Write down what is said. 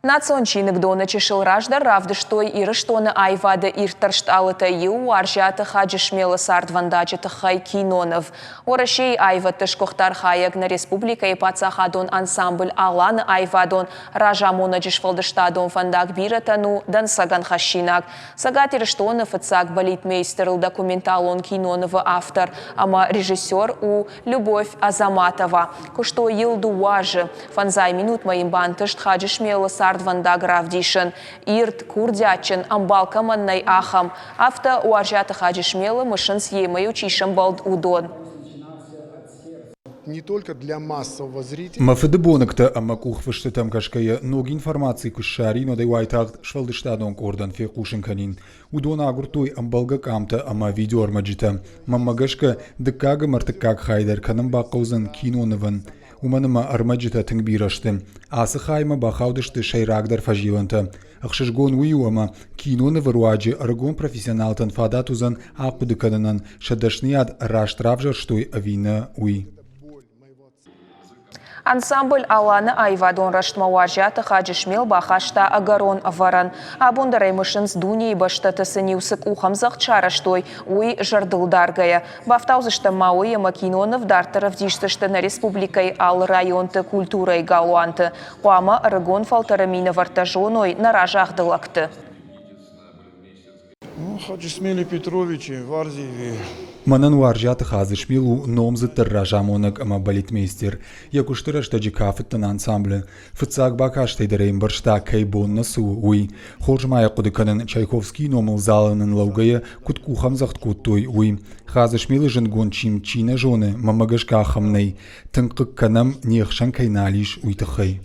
Национ чиныгдоны чысыл раздӕр равдыстой Ирыстоны аивады ирддӕр стъалытӕй иу Уарзиаты Хаджысмелы цардвӕндаджы тыххӕй киноныв. Уӕрӕсейы аивӕдты сгуыхт архайӕг нӕ республикӕйы паддзахадон ансамбль «Алан-ы аивадон разамонӕджы сфӕлдыстадон фӕндаг бирӕтӕн у дӕнцӕгӕн хӕссинаг. Цӕгат Ирыстоны фыццаг балетмейстерыл документалон кинонывы автор ӕмӕ режиссер у Любовь Азаматова. Куыстой йыл дыууӕ азы. Фӕндзай минутмӕ йын бантыст Хаджысмелы цардвӕндаг равдисын. Ирд, курдиатджын, ӕмбал кӕмӕн нӕй, ахӕм. Афтӕ Уарзиаты Хаджысмелы мысынц йемӕ-иу чи сӕмбӕлд, уыдон. Не только для массового зрителя. Мӕ фыды боныгтӕ ӕмӕ къухфыстытӕм гӕсгӕйӕ ног информаци куы ссарин, уӕд ӕй уайтагъд сфӕлдыстадон къордӕн фехъусын кӕнин. Уыдон агуырдтой ӕмбӕлгӕ къамтӕ ӕмӕ видеоӕрмӕджытӕ. Мӕнмӕ гӕсгӕ, дыккаг ӕмӕ ӕртыккаг хай дӕр кӕнын бахъӕудзӕн кинонывӕн, уымӕн ӕмӕ ӕрмӕджытӕ тынг бирӕ сты. Ацы хаймӕ бахаудысты сӕйрагдӕр фӕзилӕнтӕ. Ӕхсызгон уый у, ӕмӕ кинонывы руаджы ӕрыгон профессионалтӕн фадат уыдзӕн ахъуыды кӕнынӕн, сӕ дӕсныйад раст равзӕрстой ӕви нӕ, уый. Ансамбль «Алан-ы» аивадон рӕзтмӕ Уазиаты Хаджысмел бахаста ӕгӕрон ӕвӕрӕн. Абон дӕр ӕй мысынц дунейы бӕстӕты сын-иу цы къухӕмдзӕгъд сарӕзтой, уый зӕрдыл даргӕйӕ. Бафтаудзыстӕм ма уый, ӕмӕ киноныв дарддӕр ӕвдисдзысты нӕ республикӕйы алы районты культурӕйы галуанты. Хъуамӕ ӕрыгон фӕлтӕры минӕвӕрттӕ зоной нӕ разагъды лӕгты. Хаджисмели Петровичи Варзиеви. Мӕнӕн Уарзиаты Хадзысмел у номдзыддӕр разамонӕг ӕмӕ балетмейстер. Йӕ куысты рӕстӕджы кафыдтӕн ансамблы. Фыццаг бакастӕй дӕр ӕй ӕмбӕрста, кӕй бон нӕ цы у, уый. Хорз ма йӕ хъуыды кӕнын, Чайковскийы номыл залы нын лӕугӕйӕ куыд къухӕмдзӕгъд кодтой, уый. Хадзысмелы зындгонд чим чи нӕ зоны, мӕнмӕ гӕсгӕ ахӕм нӕй. Тынг хъыг кӕнӕм, не хсӕн кӕй нал ис, уый тыххӕй.